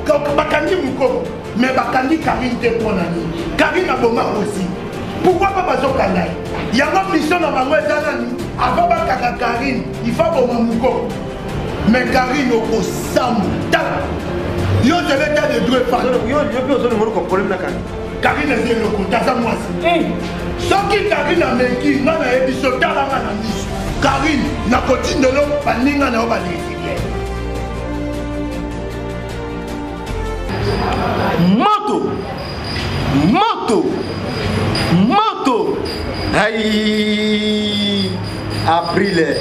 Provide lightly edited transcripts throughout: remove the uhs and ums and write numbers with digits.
Bakangi Mukoko, mais bakangi Karine te mpo na nini? Karine aboma Rosi. Pourquoi pas bazokanga ye? Yango mission na bango eza nani? Avant bakanga Karine, il faut aboma Mukoko. Mais Karine okosambo. Tala. Yo ozali état de droit efanda. Yo yo mpe ozolinga oluka problème na Karine. Karine eza eloko te, aza mwasi. Eh. Soki Karine ameki, nga nayebi so tala nga na miso. Karine, nakotindelo baninga na yo baleki. Moto! Moto! Moto! Aïe! April,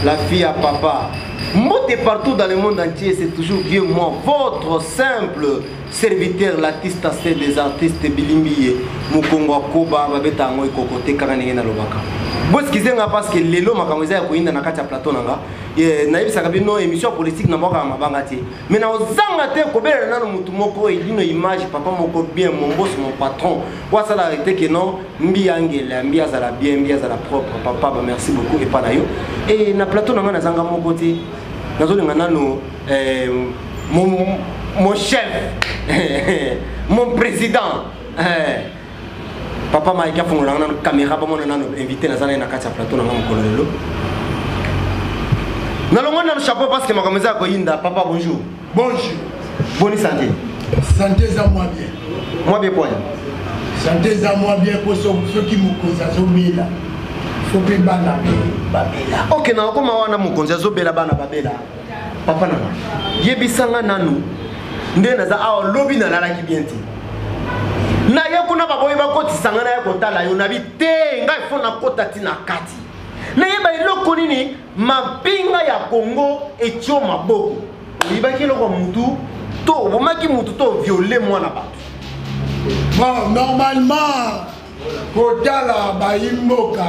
la fille à papa. Mbote partout dans le monde entier, c'est toujours Dieu, moi, votre simple serviteur, l'artiste des artistes Bilimbiye, Mukongo Akoba, babeta yango ekokote kaka ndenge nalobaka. Boskize nga parce que lelo makambo eza ya koyinda na kati ya plateau na nga. Eh, nayebisaka bino émission ya politique na bwakaka mabanga te mais nakozanga te kobelela nano motu moko elino image papa moko bien momboso mon patron oyo asalaka te ke non mbi angela mbi azala bien mbi azala propre papa ba merci beaucoup epa na yo e na plateau na ngai nazanga moko te nazolinga nano eh, mon, mon chef mon président eh, Papa Mike afongola nga nano camera bamona nano invité naza naye na kati ya plateau na nga mokolo lelo. Nalongoli nano chapeau parce que makambo eza ya koyinda. Papa bonjour. Bonjour. Boni santé. Santé eza mwa bien. Mwa bien poya. Santé eza mwa bien po soki mokonzi azobela fo mpe bana mpe babela. Ok, nakokoma wana mokonzi azobela bana babela. Papa na nga yebisa nga nanu nde naza awa lobi nalalaki bien te naye kuna baboyi bakotisa ngai naya kotala yo nabi te ngai fo nakota ti na kati nayeba eloko nini mapinga ya kongo etio maboko oyibaki eloko ya mutu to obomaki mutu to viole mwana bato. Bon, normalement kotala bayi mboka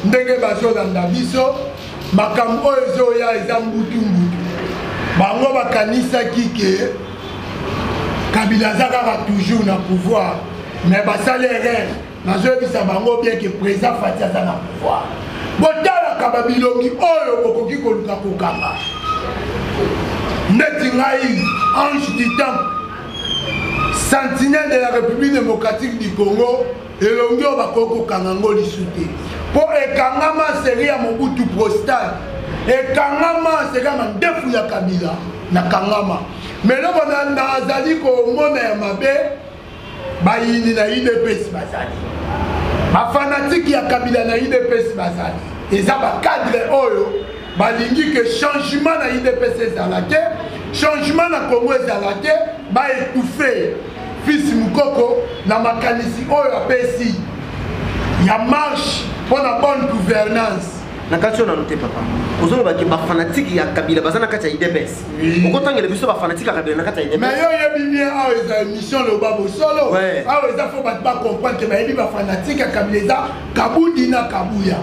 ndenge bazolanda biso makambo oyo ezoya eza mbutu mbutu bango bakanisaki ke kabila aza kaka toujours na pouvoir mais basali erreur nazoyebisa bango bien ke président fati aza na pouvoir botalaka babilongi oyo bokoki koluka kokanga neti ngai ange du temple Sentinelle de la République démocratique du Congo elongi oyo bakoki kokanga yango lisu te mpo ekangama seri ya Mobutu prostate ekangama seri ya mandefu ya Kabila nakangama me eloko nazali komona ya mabe bayini na udps bazali bafanatike ya Kabila na udps bazali eza bacadre oyo balingi ke changement na udps ezala te changement na congo ezala te baetouffe fils mukoko na makanisi oyo apesi ya marche mpo na bonne gouvernance. Na kati oyo nanu te papa ozoloba ke bafanatike ya kabila baza na kati ya udps okotangela biso bafanatike ya kabila na kati ya udps. Mais yo oyebi bien awa eza émission loba bosolo awa eza fo bato bacomprendre ke bayebi bafanatike ya kabila eza Kabundi na Kabuya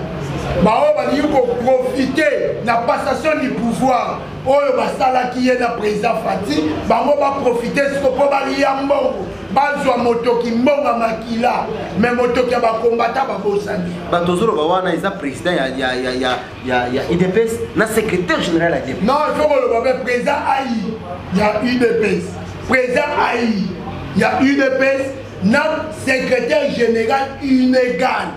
baoyo balingi koprofite na passation du pouvoir oyo basalaki ye na président Fati bango baprofite siko mpo balia mbongo bazwa motoki mbongo ya makila me motoki ya bakombata babosani. Bato ozoloba wana eza président ya, ya, ya, ya, ya, ya UDPS na secrétaire général ya UDPS. Non, il faut koloba mpe président ai ya UDPS, président ai ya UDPS na secrétaire général inégal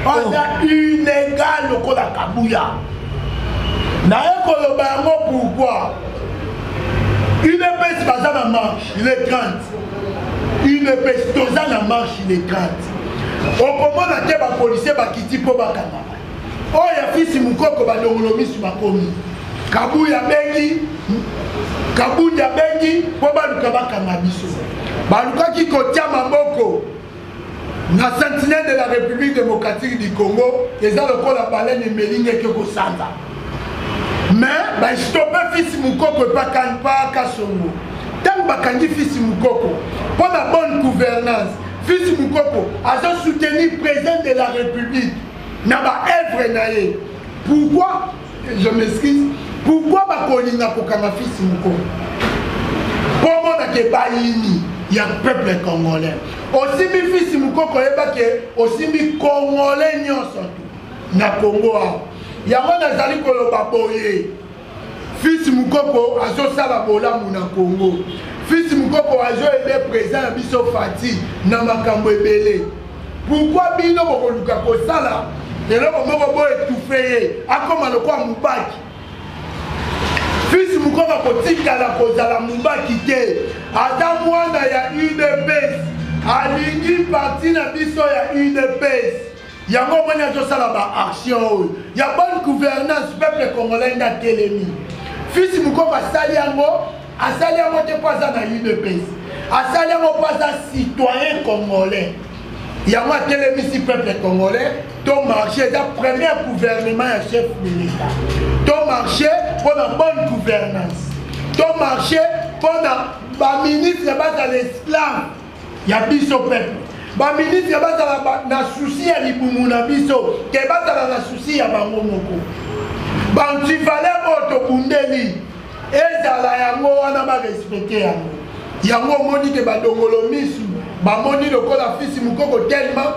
aza oh. inégal lokola Kabuya. Naye koloba yango pourquoi UDPS baza na marche le 30 UDPS toza na marche le 30 okomona te bapolisier bakiti mpo bakangama oyo ya fisi mukoko balongolo misu bakomi Kabuya abengi Kabundi abengi mpo baluka bakanga biso balukaki kotia maboko na sentinelle de la République démocratique du Congo eza lokola baleine emeli ngeke kosanza mais bastope fils mukoko epa Kasongo ntango bakangi fils mukoko mpo na bonne gouvernance fils mukoko azo soutenir président de la République na baœuvre na ye. Pourquoi je m'excuse pourquoi bakolinga kokanga fils mukoko mpo omonake bayini ya peuple congolais osimbi fils mukoko oyebake osimbi congolais nyonso tu na Congo awa. Yango nazali koloba boye. Fils Mukoko azosala bolamu na Congo. Fils Mukoko azoyede président na biso Fati na makambo ebele. Pourquoi bino bokoluka kosala eloko moko bo étouffe ye akoma lokola mubaki? Fils Mukoko akotikala kozala mubaki te, aza mwana ya UDPS, alingi parti na biso ya UDPS. Yango omoni azosala ba action oyo ya bonne gouvernance, peuple congolais nde atelemi. Fils Mukoko asali yango, asali yango te mpo aza na UDPS, asali yango mpo aza citoyen congolais. Yango atelemisi peuple congolais to marché, eza premier gouvernement ya chef de l'État. To marché mpo na bonne gouvernance, to marché mpo na baministre bazala esclave ya biso peuple, baministre bazala na souci ya libumu na biso ke bazala na souci ya bango moko. Bantivaleur oyo tobundeli ezala yango wana, barespecte yango. Yango omoni ke badongolo misu bamoni lokola Fils Mukoko tellement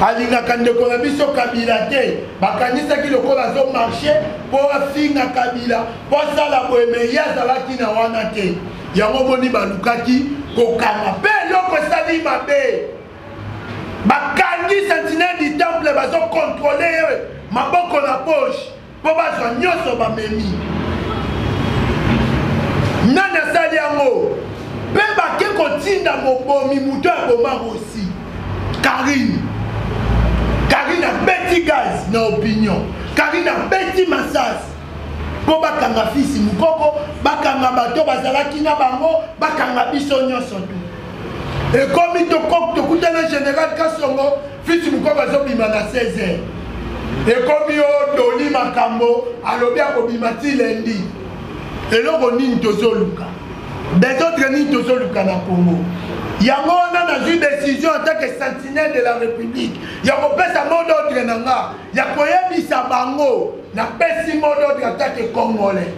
alingaka ndeko na biso Kabila te, bakanisaki lokola azomarche mpo afinga Kabila mpo asala boye, me ye azalaki na wana te. Yango omoni balukaki kokanga mpe eloko esali mabe, bakangi sentinelle du temple, bazokontrole ye maboko na poche mpo bazwa nyonso bamemi. Nani asali yango? Mpe bake kotinda mobomi, moto aboma Rosi, Karine. Karine abeti gaz na opinion, Karine abeti masasi mpo bakanga Fils Mukoko, bakanga bato bazalaki na bango, bakanga biso nyonso tu. Ekomi tokutana général Kasongo, Fils Mukoko azobima na 16 heures. Ekomi o Doli makambo alobi akobima ti lundi. Eloko nini tozoluka? Desordre nini tozoluka na Congo? Yango wana nazwi décision en tant que sentinelle de la République ya kopesa mot d'ordre na nga, ya koyebisa bango, napesi mot d'ordre en tant que Congolais.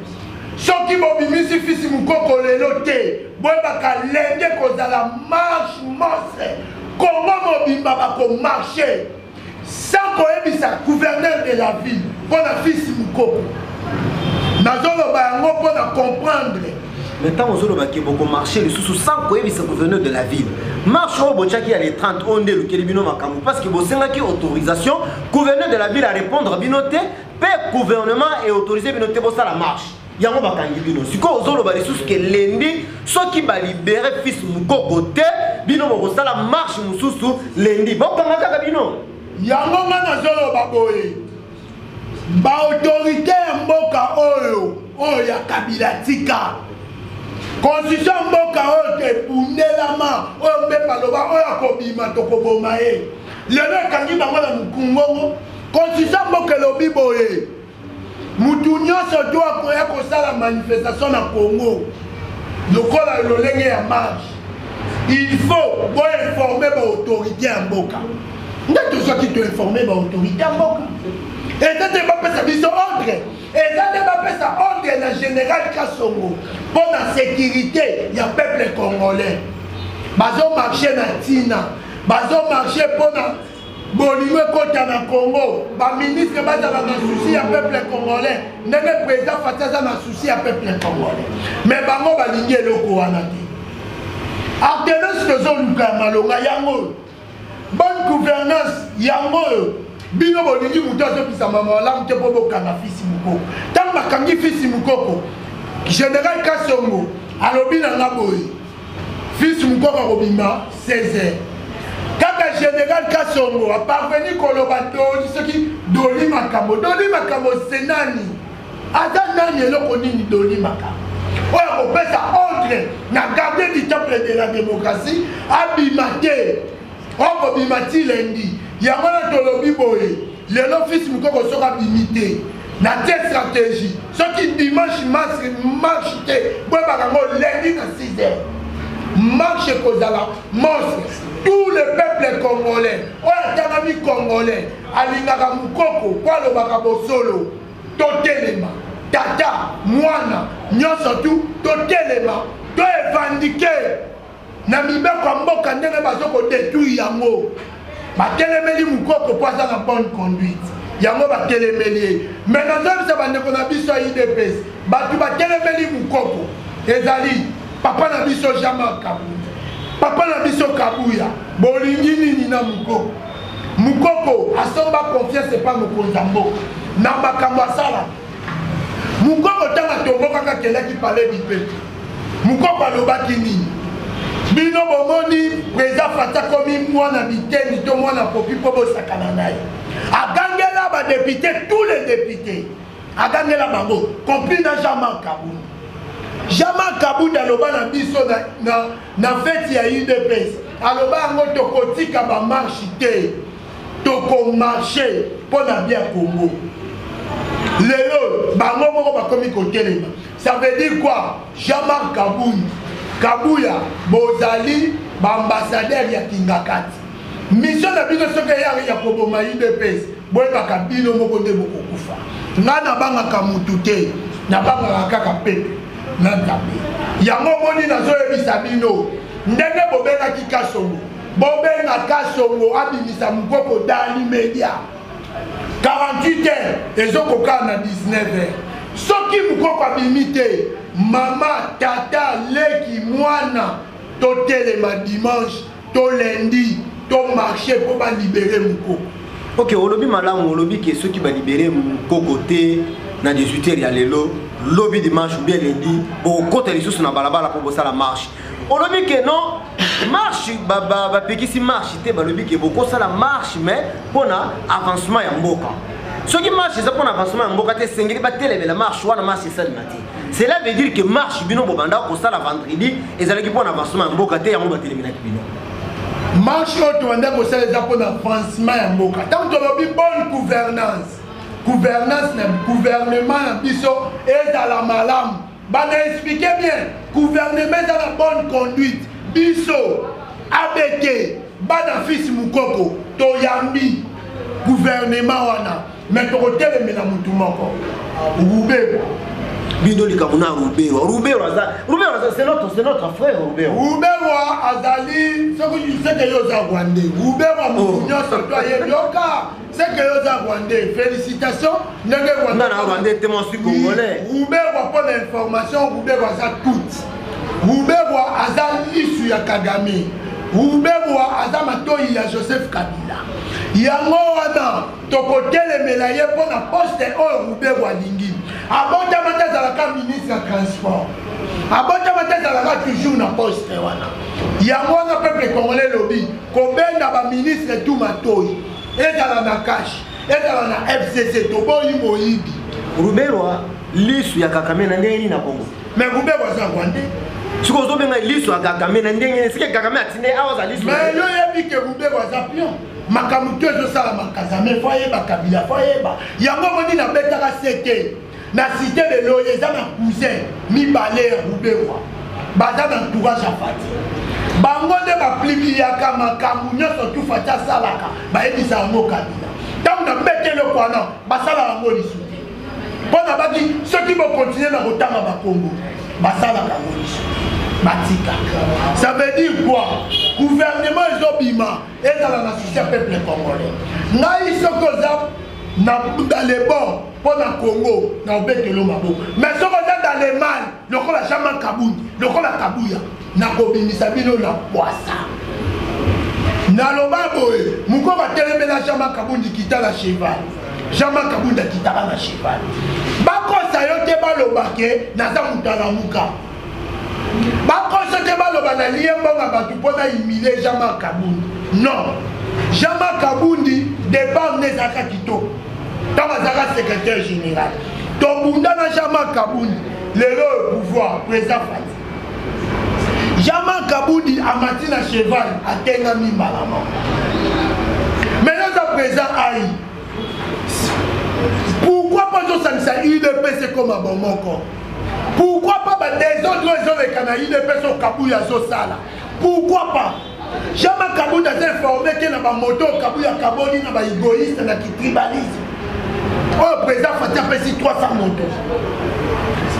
Soki bobimisi Fils Mukoko lelo te, boyebaka lende kozala marche monstre. Congo mobimba bakomarche sans koyebisa gouverneur de la ville mpo na Fils Mukoko. Nazoloba yango mpo na comprendre. Mais ntango ozolobaki bokomarche lisusu sans koyebisa gouverneur de la ville, marche oyo botiaki ya le 30 oyo nde elukeli bino makambo, parce que bosengaki autorisation, gouverneur de la ville arépondre bino te, mpe gouvernement eautorise bino te bosala marche. Yango bakangi bino. Sikoyo ozoloba lisusu ke lundi soki balibere Fils Mukoko te, bino bokosala marche mosusu lundi, bokanga kaka bino. Yango nga nazoloba boye, baautorité ya mboka oyo oyo ya Kabila tika constitution ya mboka oyo tebundelama, oyo mpe baloba oyo akobima tokoboma ye. Lelo ekangi bango na mokungongo. Constitution ya mboka elobi boye, mutu nyonso to akoya kosala manifestation na Congo lokola lolenge ya marche, il faut boinforme baautorité ya mboka. Nde tozwaki toinforme baautorité ya mboka, eza te bapesa biso ordre, eza nde bapesa ordre na général Kasongo mpo na sécurité ya peuple congolais. Bazomarche na ntina, bazomarche mpo na bolingo ekota na Congo, baministre bazala na souci ya peuple congolais ndenge président Fatshi aza na souci ya peuple congolais. Mais bango balingi eloko wana te. Alternance tozoluka ya malonga yango oyo, bonne gouvernance yango oyo. Bino bolingi moto azobisa mama malamu te mpo bokanga Fils Mukoko. Ntango bakangi Fils Mukoko, général Kasongo alobi na nga boye, Fils Mukoko akobima 16 heures. Kaka général Kasongo aparveni koloba Doli, soki Doli makambo, Doli makambo se nani? Aza nani? Eloko nini Doli makambo oyo akopesa ordre na gardien du temple de la démocratie abima te, okobima ti lundi. Yango wana tolobi boye, lelo Fils Mukoko soki abimi te na tie stratégie, soki dimanche marche te, boyebaka yango lundi na 6 heures marche ekozala monstre. Tout le peuple congolais oyo atangami congolais alingaka Mukoko po alobaka bosolo, totelema, tata mwana nyonso tu totelema, to evandike na mibeko ya mboka ndenge bazo kodetruire yango. Batelemeli Mukoko po aza na bonne conduite, yango batelemeli ye. Mais nazoyebisa bandeko na biso ya UDPS, Bato batelemeli Mukoko ezali papa na biso Jean-Marc Kabund, papa na biso Kabuya. Bolingi nini na Mukoko? Mukoko asomba confiance epa mokonzi ya mboka na makambo asala. Mukoko ntango atombokaka akendaki palais du peuple, Mukoko alobaki nini? Bino bomoni président Fatshi akomi mwana biteni to mwana popi mpo bosakana na ye. Agangela ba députés, tous les députés agangela bango, compris na Jean-Marc Kabund. Jean-Marc Kabund aloba na biso na fete ya UDPS, aloba yango tokotika ba marche te, tokomarche mpo na bien Congo. Lelo bango moko bakomi kotelema. Ça veut dire quoi? Jean-Marc Kabund, Kabuya, bozali ba ambassadeur ya Kingakati. Mission na bino soki eyaka ya koboma UDPS, boyebaka bino moko nde bokokufa. Nga nabangaka mutu te, nabangaka kaka peuple na Nzambe. Yango omoni nazoyebisa bino ndenge bobengaki Kasongo, bobenga Kasongo abimisa mukoko dans l'immédiat. 48 heures ezokokaa na 19 heures. Soki mukoko abimi te, mama, tata, leki, mwana, totelema dimanche to lundi to marche mpo balibere mukoko. Ok, olobi malamu, olobi ke soki balibere mukoko te na 18 heures ya lelo, lobi dimanche ou bien lundi, bokokota lisusu na balabala mpo bosala marche. Olobi ke non, marche bapekisi marche te, balobi ke bokosala marche mais mpona avancement ya mboka. Soki marche eza mpona avancement ya mboka te, esengeli batelemela marche wana, marche esalema te. Cela veut dire que marche bino bobanda kosala vendredi ezalaki mpona avancement ya mboka te, yango batelemelaki bino. Marche oyo tobanda kosala eza mpona avancement ya mboka. Ntango tolobi bonne gouvernance, gouvernance na gouvernement na biso ezala malamu, bana explique bien gouvernement eza na bonne conduite. Biso ABT bana fils Mukoko toyambi gouvernement wana, mais tokotelemela mutu moko, Ruberwa. Bino likambo na Ruberwa, Ruberwa aza, Ruberwa aza, c'est notre frère Ruberwa. Ruberwa azali, soki seke yo oza Rwandais, Ruberwa mutu nyonso to ayebi yoka, seke yo oza Rwandais. Félicitations ndenge Rwandais. Nga na Rwandais te, moi je suis congolais. Ruberwa mpo na information, Ruberwa aza tout. Ruberwa aza lisu ya Kagame. Ruberwa aza matoyi ya Joseph Kabila. Yango wana tokotelemela ye mpo na poste oyo Ruberwa alingi. Abotama te azalaka ministre ya transport, abotama te azalaka toujours na poste wana. Yango wana peuple congolais elobi kobenda ba ministre tout matoyi, ezala na cash, ezala na FCC, toboyi moyibi. Ruberwa lisu ya Kagame na ndenge nini na Congo? Mais Ruberwa aza Rwandais. Soki ozobenga lisu ya Kagame na ndenge nini? Sike Kagame atinde awa aza lisu. Mais yo oyebi ke Ruberwa aza pion. Makambo to ezosalama Kagame fo ayeba, Kabila fo ayeba. Yango omoni nabetaka sete na cité de Loye, eza na cousin mibale ya Ruberwa, baza na entourage ya Fatshi. Bango nde baplibliaka makambo nyonso tu Fatshi asalaka, bayebisa yango Kabila. Ntango nabeti eloko wana, basala yango lisu te. Mpo na baki soki bokontinue na kotanga bakombo, basalaka yango lisu te, batika. Ça veut dire quoi? Gouvernement ezobima ezala na souci ya peuple congolais. Ngai soki oza na dans le bon mpo na Congo, na obetelo maboko, mais soki oza dans le mal lokola Jean-Marc Kabund, lokola Kabuya, nakobimisa bino na pwasa. Naloba boye, mokoko atelemela Jean-Marc Kabund kita na cheval. Jean-Marc Kabund akitaka na cheval. Bakosa yo te, baloba ke naza moto alamuka. Bakosa te, baloba na lie mbonga bato mpo na humilie Jean-Marc Kabund. Non, Jean-Marc Kabund départ nde ezalaka kitoko ntango azalaka secrétaire général. Tobunda na Jean-Marc Kabund, lelo oyo pouvoir président Fatshi. Jean-Marc Kabund amati na cheval, atengami mbala moko. Maintenant aza président ai. Pourquoi pas ozosangisa UDPS ekoma bomoko? Pourquoi pas ba désordre oyo ezoleka na UDPS oyo Kabuya azosala? Pourquoi pas? Jean-Marc Kabund aza informé ke na bamoto oyo Kabuya akaboli na ba égoïste na kitribalisme oyo président Fatshi apesi 300 moto.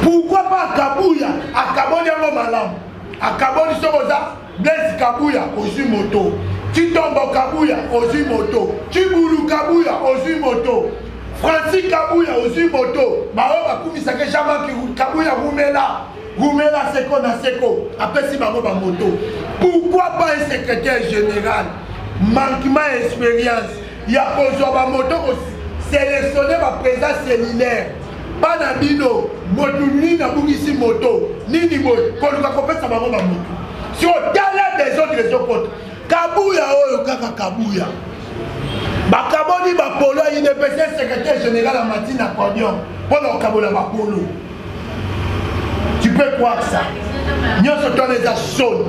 Pourquoi pas Kabuya akaboli yango malamu? Akaboli soki oza Blaise Kabuya ozwi moto, Chitombo Kabuya ozwi moto, Chibulu Kabuya ozwi moto. Francis Kabuya ozwi moto, baoyo bakumisaka Jean-Marc Kabuya rumela rumela seko na seko, apesi bango bamoto. Pourquoi pas un secrétaire général? Manquement ya expérience ya kozwa bamoto, koselectionne baprésident cellulaire bana bino, moto nini abungisi moto nini boye, koluka kopesa bango bamoto. Si otala desordre ezokota, Kabuya oyo kaka Kabuya bakaboli bapolo ya UDPS, secrétaire général amati na podium mpo na kokabola bapolo. Tu peux croire ça? Nyonso twana eza soni.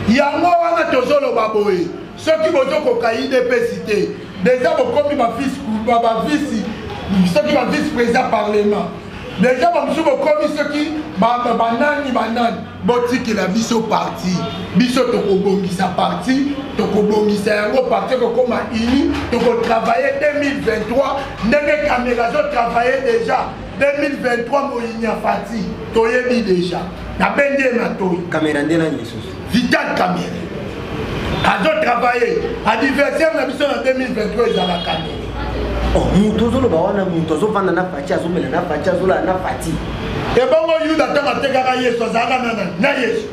Yango wana tozoloba boye, soki bozokoka UDPS te, deja bokomi bavisi, soki bavice président parlement, deja bamosusu bokomi, soki banani banani, botikela biso parti. Biso tokobongisa parti, tokobongisa yango, parti ekokoma uni, tokotravaille 2023 ndenge Kamerhe azotravaille déjà 2023. Moyinya Fati toyebi déjà, nabendi ye matoi. Kamerhe nde nani lisusu? Vital Kamerhe azotravaille. Adversaire na biso na 2023 ezala Kamerhe. Oh, moto ozoloba wana, moto azovanda na Fati, azomela na Fati, azolala na Fati. Ebongo Yuda, ntango atekaka Yesu, azalaka na nani? Na Yesu,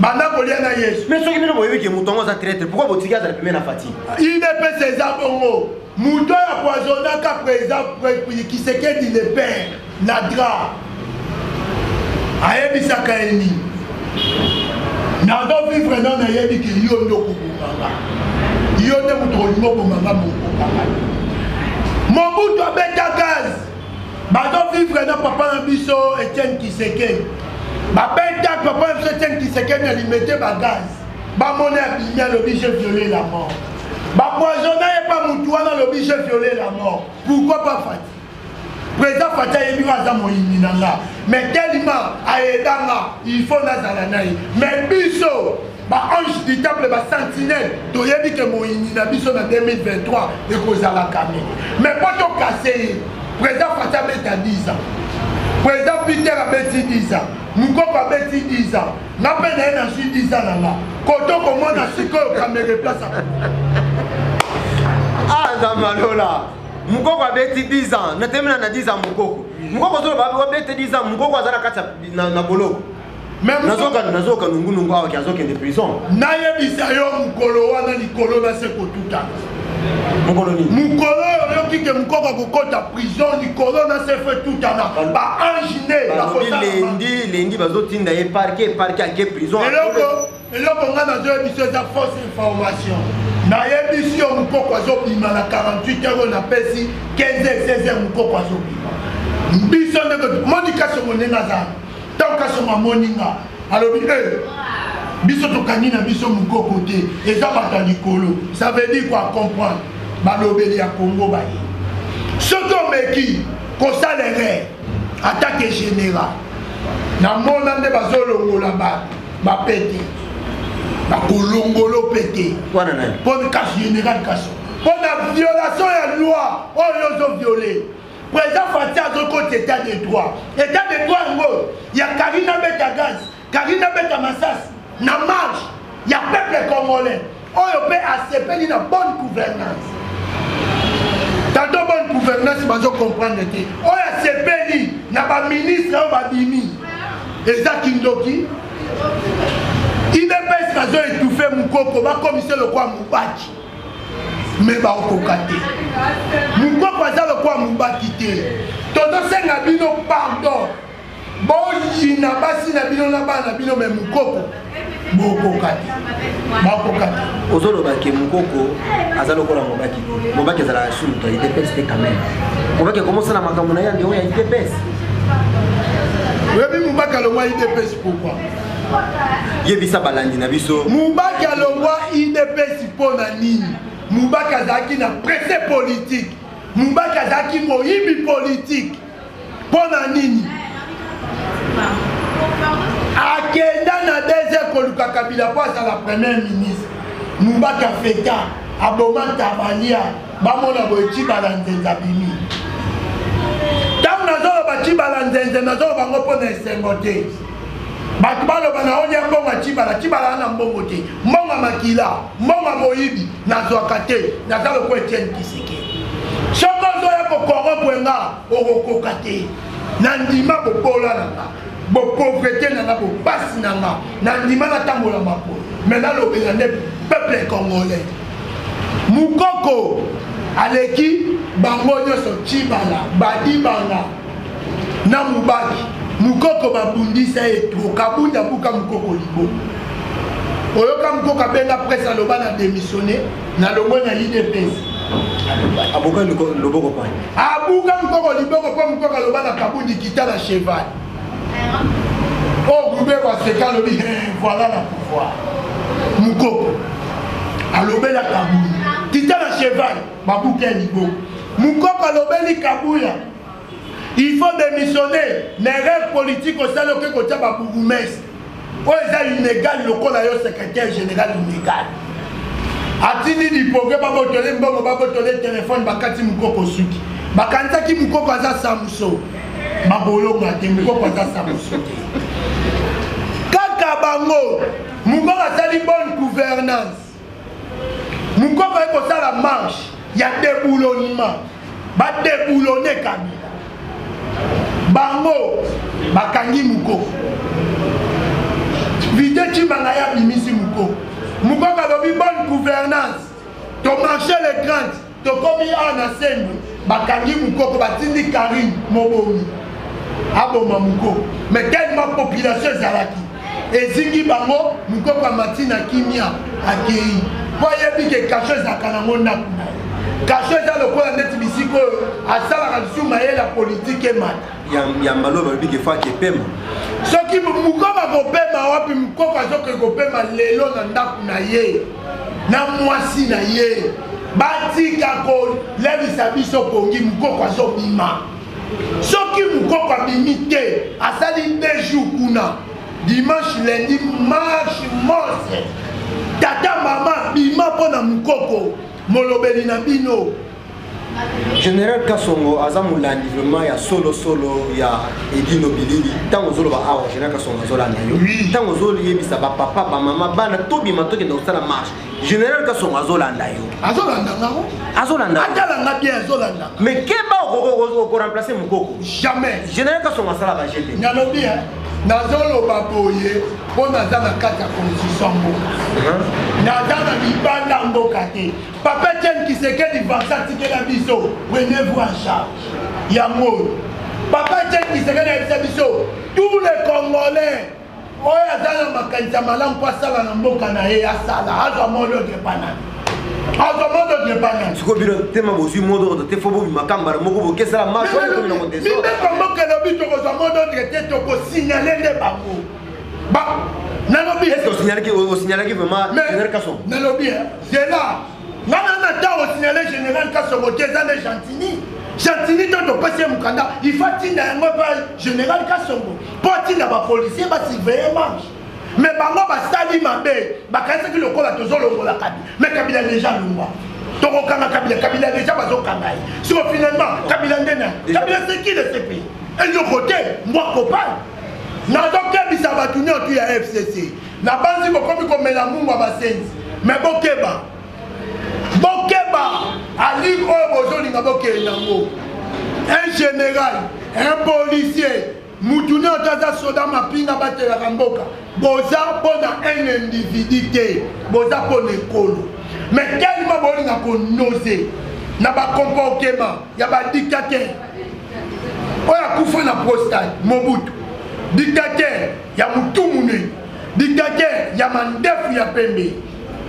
banda kolia na Yesu. Mais soki bino boyebi ke moto yango aza traître, pourquoi botiki azala pembeni na Fati? UDPS eza bongo. Moto oyo apoisonnaka président Tshisekedi le père na drap, ayebisaka ye nini? Nazovivre no, nayebi ke yo nde okobomanga, yo nde moto olingi obomanga, mokokanga. Mobutu abeta gaz, bazovivre na papa na biso Etienne Tshisekedi. Babeta papa na biso Etienne Tshisekedi na Limete bagaz, bamoni abimi, alobi: "J'ai violé la mort." Bapoisonna ye pa mutu wana, alobi: "J'ai violé la mort." Pourquoi pas Fati? Président Fati ayebi ngo aza moyini na nga, mais tellement ayedanga, il faut nazala na ye. Mais biso baange du temple, basentinelle, toyebi ke moyini na biso na 2023 ekozala Kamerhe. Mais mpo tokase ye, président Fati abeta 10 ans, président Peter abeti 10 ans, Mokoko abeti 10 ans, nga mpe na ye nazwi 10 ans na nga koto komona sikoyo Kamerhe place. Ah, Nzambe alola! Mokoko abeti 10 ans, natemela na 10 ans. Mokoko, mokoko ozoloba abeti 10 ans, mokoko aza na kati na boloko. Nazoka nungunungu awa ke azokende prison. Nayebisa yo, mokolo wana likolo na se kotutana. Mokolo nini? Mokolo oyo oyoki ke mokoko akokɔta prison, likolo na se fe tutana, baange nde. Balobi lendi lendi bazotinda ye parquet, parquet ake prison. Eloko ngai nazoyebi so eza fausse information. Nayebisi yo, mokoko azobima na 48 heures oyo napesi, 15 heures, 16 heures, mokoko azobima. Biso ndenge moni Kasongo ndenge aza, ntango Kasongo amoni nga, alobi: "E, biso tokangi na biso mokoko te, eza bato ya likolo." Ça veut dire quoi? Comprendre balobeli ya Kongo baye. Soki omeki kosala erreur, atake général, namona nde bazolongola bato bapete, bakolongolo mpe te. Wana nani? Mpo kasi général Kaso, mpo na violation ya loi oyo ozoviole. Président Fati azokota état de droit. État de droit yango ya Karina beta gaz, Karina beta masasi na marche ya peuple congolais oyo mpe asepeli na bonne gouvernance. Tantôt bonne gouvernance bazocomprendre te, oyo asepeli na baministre oyo babimi, eza kindoki. UDPS bazoétouffe mokoko, bakomise lokwa mobaki, me baokoka te. Mokoko aza lokwa mobaki te. Tozosenga bino pardon, boyina basi na bino na bana na bino, me mokoko bokoka te, bakoka te. Ozoloba ke mokoko aza lokola mobaki. Mobaki azalaka su moto ya UDPS te. Quand même, mobaki akomosala makambo na ye andeo ya UDPS. Oyebi mobaki alongwa UDPS pourquoi? Yebisa balandi na biso. Mobaki alongwa UDPS mpo na nini? Mobaki azalaki na presse politique, mobaki azalaki moyibi politique. Mpo na nini akenda na deuxième koluka Kabila mpo azala premier ministre? Mubaki afeta, aboma Tabalia, bamona boye Tshibala Nzenze abimi. Ntango nazoloba Tshibala Nzenze, nazoloba ngo mpo na esengo te. Bato baloba na olia mbongo ya Tshibala. Tshibala wana mbongo te, mbongo ya makila, mbongo ya moyibi nazwaka te. Naza lokola Etienne Tshisekedi. Soki ozoya kocorrompre Propre nga okokoka te. Nandima bobola na nga, bopauvreté na nga, bopasi na nga, nandima natambola makolo, mais nalobela nde peuple congolais. Mukoko aleki bango nyonso, Tshibala, Badibanga na Mubaki. Mukoko babundisa ye trop, Kabunda abuka Mukoko liboko. Oyoka Mukoko abenga presse aloba na démissionner, na longwe na UDPS. Abuka loboko pa. Abuka Mukoko liboko po Mukoko aloba na Kabundi kita na cheval. Oh Gube baseka alobi voilà la pouvoir. Mukoko alobela Kabundi kita na cheval, babuka ya liboko. Mukoko alobeli Kabuya il faut démissionner na erreur politique osali, oke kotia ba bourgmestre oyo eza inégal lokola yo secrétaire général inégal. Atindi dipoke babotole mbongo, babotole telefone, bakati Mukoko suki, bakanisaki Mukoko aza Samso, babolonga te. Mukoko aza Samso te, kaka bango. Mukoko asali bonne gouvernance. Mukoko aye kosala marche ya déboulonnement, badéboulonne Kabila, bango bakangi Mukoko. Vide Tshimanga ye abimisi Mukoko. Mukoko alobi bonne gouvernance, tomarche le 30, tokomi awa na Sembo, bakangi Mukoko, batindi Karine mobomi aboma Mukoko. Mais tellement population ezalaki ezingi bango, Mukoko amati na kimia, akei, mpo ayebi ke kasho ezalaka nango ndako na ye. Kasho eza lokola ndeti bisika oyo asalaka lisusu mayele ya politike emata. Ya mbalo balobi ke faki epema. Soki Mukoko akopema wapi? Mukoko azokende kopema lelo na ndako na ye na mwasi na ye. Batika kolelisa biso pongi. Mukoko azobima. Soki Mukoko abimi te, asali 2 jours kuna, dimanche, lundi, marche monstre. Tata mama bima mpo na Mukoko molobeli na bino. Général Kasongo aza molandi vraiment ya solo solo ya Edino Bilili. Ntango ozoloba awa, Général Kasongo azolanda yo. Ntango ozoyebisa bapapa, bamama, bana tobima tokende kosala marche, Général Kasongo azolanda yo. Azolanda ngango. Azolanda. Atalanga bien, azolanda. Mais keba, okoremplace Mokoko. Jamais. Général Kasongo asala baje te. Nalobi nazoloba boye mpo naza na kati ya constitution mboka, naza na libanda mboka te. Papa Etienne Tshisekedi Vincent atikela biso prenez-vous en charge. Yango oyo Papa Etienne Tshisekedi ayebisa biso, tous les Congolais oyo aza na makanisi ya malamu mpo asala na mboka na ye, asala, azwa mot d'ordre epa nani? Azwa mot d'ordre epa nani? Sikoyo bino tema bozwi mot d'ordre te, fo bobima kambala moko bokesala marche wana ekomi nango désordre. Mibeko mboka elobi tokozwa mot d'ordre te, tokosignale nde bango. Nalobi est-ce que osignalaki, osignalaki vraiment général Kasongo? Nalobi zela, nga na na ntango osignale général Kasongo te, eza nde Gentini. Gentini to topesi ye mokanda, il faut atinda yango epa général Kasongo mpo atinda bapolicier basurveille marche. Mais bango basali mabe, bakanisaki lokola tozolongola Kabila, mais Kabila déjà longwa. Tokokanga Kabila, Kabila déjà bazokanga ye. Siko finalement Kabila nde nani? Kabila, c'est qui de ce pays? Eloko te, mbwa kopal. Nazokebisa bato nyonso ya FCC, nabanzi bokomi komela mungwa basenzi, me bokeba, bokeba aline oyo bozolinga bokende yango. Un général, un policier, mutu nyonso aza soda mapinga batelaka mboka. Boza mpo na un individu te, boza mpo na ekolo. Mais tellement bolinga konose na bacomportement ya badictateur oyo akufa na prostate, Mobutu, dictateur ya mutu munene, dictateur ya mandefu ya pembe,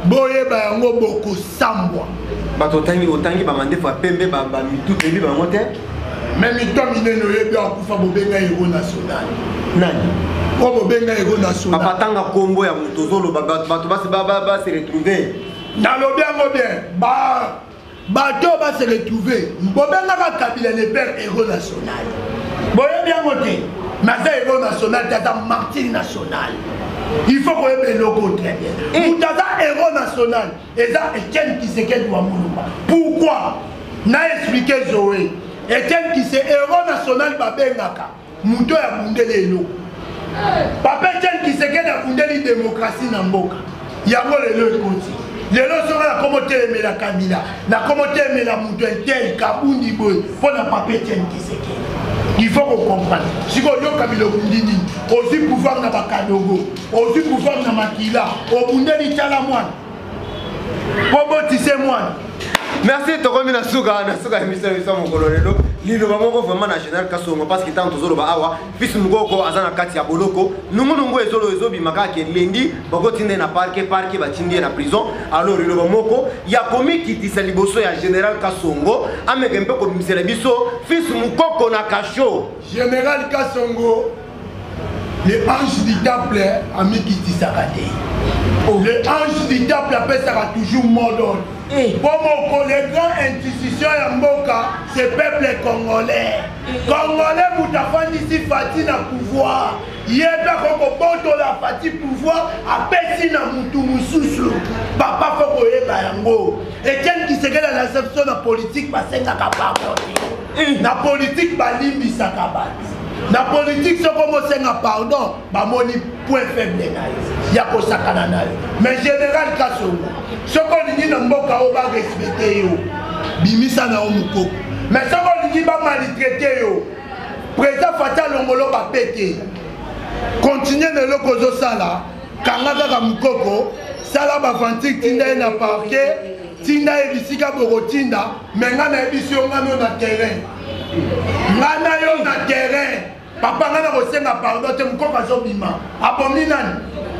boyeba yango, bokosambwa. Bato otangi, otangi bamandefu ya pembe, bamitu toyebi bango te. Me mito minene oyebi akufa, bobenga héros national. Nani? Oyo bobenga héros national. Papa, tanga kombo ya moto ozoloba, bato base retrouve. Nalobi yango bien, bato oyo base retrouve. Bobengaka Kabila le père héros national, boyebi yango te, mais aza héros national te, aza martyr national. Il faut koyeba eloko très bien. Moto aza héros national eza Etienne Tshisekedi wa Mulumba. Pourquoi? Na expliqué Zoé. Etienne Kise héros national, babengaka moto oyo abundeli eloko. Papa Etienne Tshisekedi abundeli démocratie na mboka, yango lelo ekoti. Lelo soki nakoma otelemela Kabila, nakoma otelemela moto intel Kabundi boye mpo na papa Etienne Tshisekedi. Il faut ko comprendre. Sikoyo yo Kabila obundi nini? Ozwi pouvoir na bakadogo, ozwi pouvoir na makila, obundeli tala mwana mpo botise mwana. Merci, tokomi na suka na suka ya émission na biso mokolo lelo. Liloba moko vraiment na général Kasongo, parce que ntango tozoloba awa fils Mukoko aza na kati ya boloko, nungunungu ezolo ezobima kaka ke lendi bakotinda ye na parquet, parquet batindi ye na prison. Alors liloba moko ya komikitisa liboso ya général Kasongo, ameke mpe kobimisela biso fils Mukoko na cachot. Général Kasongo, le ange du temple amikitisaka te. Le ange du temple apesaka toujours mot d'ordre. Po moko le grand institution ya mboka, c'est peuple congolais. Congolais moto afandisi Fati na pouvoir, ye mpe akoki kobotola Fati pouvoir apesi na mutu mosusu. Papa fo koyeba yango. Etienne Tshisekedi alakisa biso na politique basengaka pardon te. Na politique balimbisaka bato. Na politique soki omosenga pardon bamoni point faible na yo ya kosakana na yo. Mais général Kasongo, soki olingi na mboka oyo barespecte yo, bimisa na yo mokoko. Mais soki olingi bamalitraite yo, président Fatshi alongolo bapete, continue na eloko ozosala, kanga kaka mokoko, sala baventure, tinda ye na parquet, tinda ye bisika bokotinda. Mais nga nayebisi yo, nga no na terrain, nga na yo na terrain papa, nga na kosenga pardon te. Mokoko azobima, abomi nani?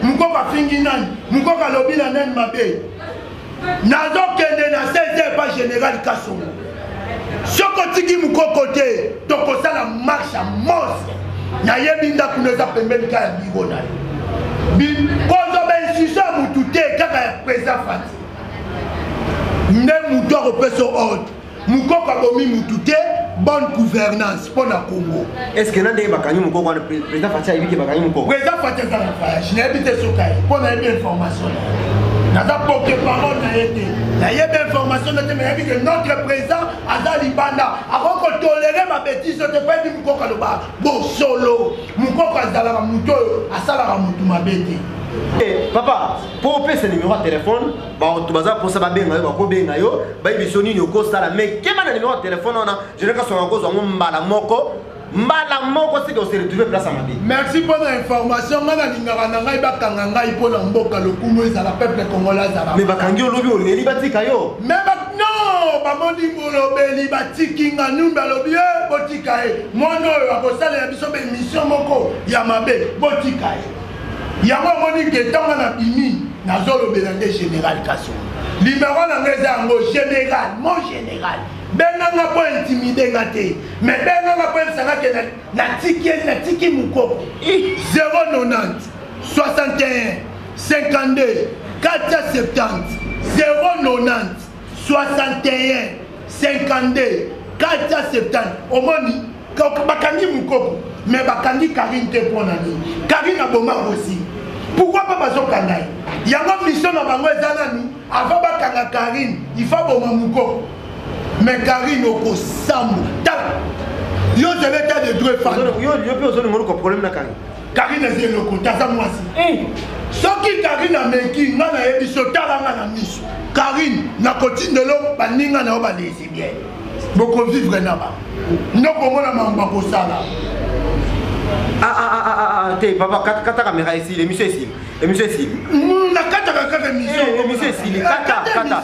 Mokoko afingi nani? Mokoko alobi na nani mabe? Nazokende na 16 heures pa général Kasongo. Soki otiki mokoko te, tokosala marche ya monstre. Nayebi ndako no eza pembeni kaka ya biro na yo. Kozwa bainstitution ya motu te, kaka ya président Fati nde motu akopesa ordre. Mokoko abomi mutu te, bonne gouvernance mpo na Congo. Est ce que na ndenge bakangi mokoko wana, président Fatshi ayebi ke bakangi mokoko? Président Fatshi aza na voyage, nayebi te soki aye, mpo nayebi information na ye, naza porte parole na ye te, nayebi information na te. Mais nayebi ke notre président aza libanda, akoki kotolere babétise te, mpo yebi mokoko aloba bosolo. Mokoko azalaka motu oyo asalaka motu mabe te. Papa, mpo opesa numéro ya telefone, bato baza mposa babenga yo, bakobenga yo, bayebi biso nini okosala. Mais keba na numéro ya telefone wana, général Kasongo akozwa yango mbala moko, mbala moko seke ose retrouve place ya mabe. Merci mpo na information. Ngai nalingaka na ngai bakanga ngai mpo na mboka, lokumu ezala, peuple congolais azala. Mais bakangi yo lobi, oleli batika yo. Mais non, bamoni molobeli, batiki nga. Numbi alobi e botika ye, mwana oyo akosalela biso baémission moko ya mabe, botika ye. Yango amoni ke ntango na bimi, nazolobela nde général Kasongo. Numéro na ngai eza yango, général, mon général, benganga mpo intimide nga te, mais benganga mpo ebisanga ke natiki natiki mokoko. 090 61 52 470, 090 61 52 470. Omoni bakangi mokoko, mais bakangi Karine te. Mpo na nini? Karine aboma Rosi, pourquoi mpe bazokanga ye? Yango mission na bango eza nani? Avant bakanga Karine, il faut aboma mokoko. Mais Karine okosambo tala yo, zela état de droit efanda. Yo mpe ozolinga oluka problème na Karine? Karine eza eloko te, aza mwasi. Soki Karine ameki nga, nayebi so, tala nga na miso, Karine, nakotindelo baninga na yo balesbienne, bokovivre na bango, ndokomona mambo bakosala. Ah, ah, ah, ah, te papa, kata caméra, esili émission, esili émission, esili. Nakataka kaka émission. Émission esili, kata kata.